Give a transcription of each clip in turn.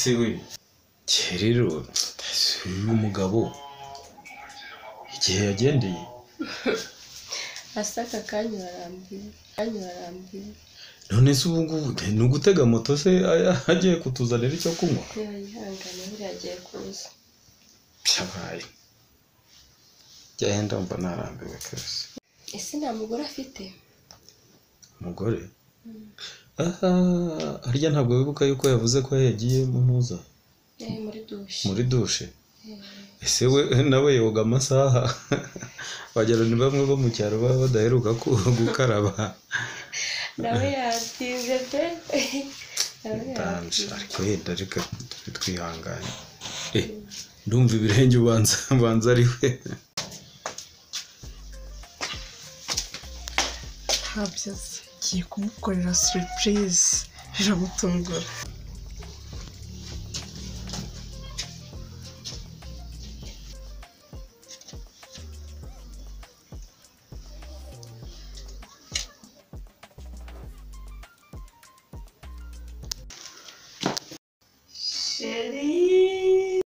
Ese we rero uyu mugabo igihe yagendeye asaka kanya warambiwe. None se ubu ngubu ni ugutega moto se agiye kutuzanira icyo kunywa? Yihangane buriya agiye kuza. Byabaye jya ndumva narambiwe kabisa. Ese nta mugore afite? Umugore? Aha, harya ntabwo wibuka yuko yavuze ko yagiye mu ntuza? Muri dushe. Muri dushe? Ese we nawe yoga amasaha? Wagira ni bamwe bo mu cyaro baba badaheruka gukaraba. Nawe yatinze pe. Ariko yenda reka twihangane. Ndumva ibirenge ubanza ari we. Ntabyo azi. Ngiye kumukorera surprise biramutungura. Chérie,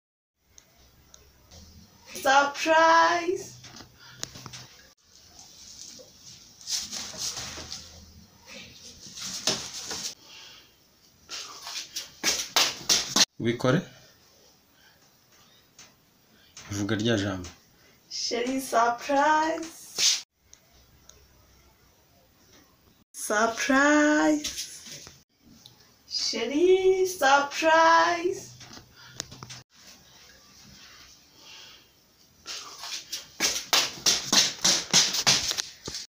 surprise! Ubikore? Ivuga rya jambo. Chérie, surprise! Surprise! Chérie, surprise!